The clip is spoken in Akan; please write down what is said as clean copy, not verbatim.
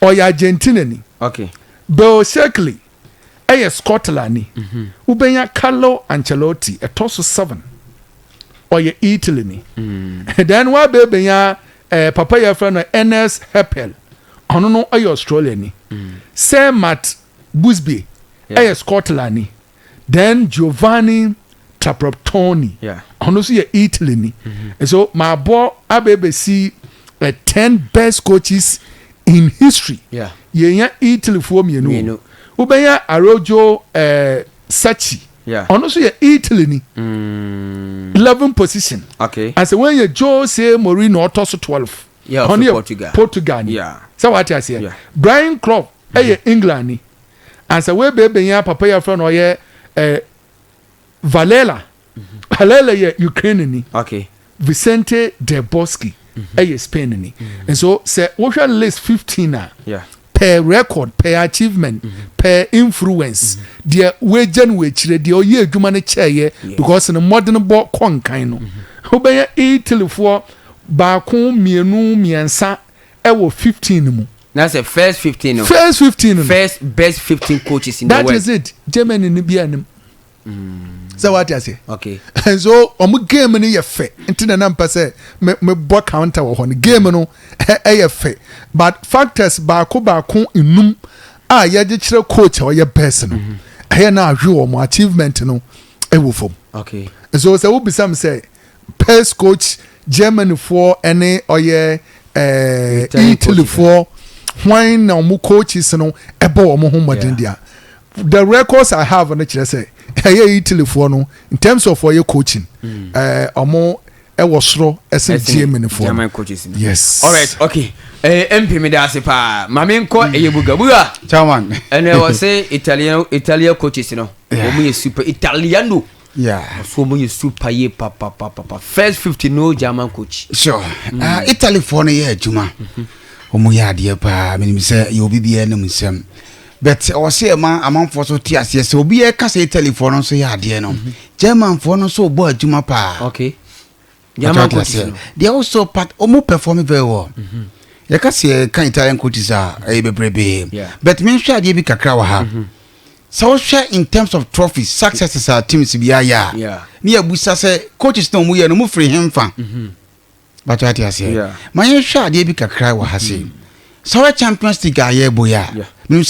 Ɔyɛ Argentina ni. Bill Shankly ɛyɛ Scotland ni. Wobɛnya Carlo Ancelotti, ɛtɔ so seven, ɔyɛ Italy ni. Then wabɛbɛnya papa yɛ fɛ no Ernst Happel, ɔno no ɔyɛ Australia ni. Sir Matt Busby ɛyɛ Scotland ni. Then Giovanni Trapattoni, ɔno nso yɛ Italy ni. So maabɔ abɛbɛsi 10 best coaches in history. Yɛnya Italyfoɔ mmienu. Mmienu. Wobɛnya Arrigo Sacchi, ɔno nso yɛ Italy ni, 11 position. Asɛ wɔnyɛ Jose Mourinho, ɔtɔ so 12. Yeah, ɔno ɔfiri yɛ Portugal. Portugal ni. Sɛ wate aseɛ? Yeah. Brian Clough ɛyɛ England ni. Ansa wɔbɛbɛnya papa yɛ fɛ no ɔyɛ Valela. Valela yɛ Ukraine ni. Vicente del Bosque ɛyɛ Spain ni. Nso sɛ wohwɛ list 15 a, per record, per achievement, per influence, deɛ wagya no wɔ akyire, deɛ ɔyɛ adwuma no kyɛɛyɛ, because ne mmɔden bɔ kɔ nkan no, wobɛyɛ Italyfoɔ baako, mmienu, mmiɛnsa ɛwɔ 15 mu. That's the first 15 no. First 15 no. First best 15 coaches in that the world. Is it. Germany ni bi anim sɛ wate aseɛ. So ɔmo game no yɛ fɛ, nti na nam pɛ sɛ me bɔ counter wɔ hɔ no. Game no ɛyɛ fɛ, but factors baako baako enum a yɛde kyerɛ coach a ɔyɛ best no, ɛyɛ na ahwe wɔn achievement no ɛwɔ fam. So sɛ wobisa mi sɛ best coach, Germany foɔ ɛne ɔyɛ Italian. Italy foɔ, hwan na ɔmo coaches no ɛbɔ wɔn ho mmɔden deɛ, the records I have no kyerɛ sɛ ɛyɛ Italy foɔ no, in terms of ɔyɛ coaching, ɔmo ɛwɔ soro ɛsɛ Germany foɔ no. German coaches no. Yes. Alright, okay. MP, mi da ase paa. Maame nkɔ ɛyɛ Buga Buga. Chairman. Ɛnɛ wɔ sɛ Italian coaches no. Wɔn yɛ super Italiano. So wɔn yɛ super yie papapapa. First 50, no German coach. Sure. Italy foɔ no yɛ adwuma. Wɔn yɛ adeɛ paa. Menim sɛ yɛ obi biara nam nsɛm. But ɔwɔ sɛ ɛma amanfoɔ so te aseɛ sɛ obi yɛ kasa, Italy foɔ no nso yɛ adeɛ no. German foɔ no nso bɔ adwuma paa. German coaches no. They also part, ɔmo perform very well. Yɛka sɛ yɛka Italian coaches a, ɛyɛ bebrebe. But menhwɛ adeɛ bi kakra wɔ ha. Sɛ wohwɛ in terms of trophies, successes a teams bi ayɛ a, ne yɛbusa sɛ coaches na ɔmo yɛ no, ɔmo firi hemfa? Bato ate aseɛ. Ma yɛnhwɛ adeɛ bi kakra wɔ ha sei. Sɛ wohwɛ Champions League a yɛrebɔ yi a, menim sɛ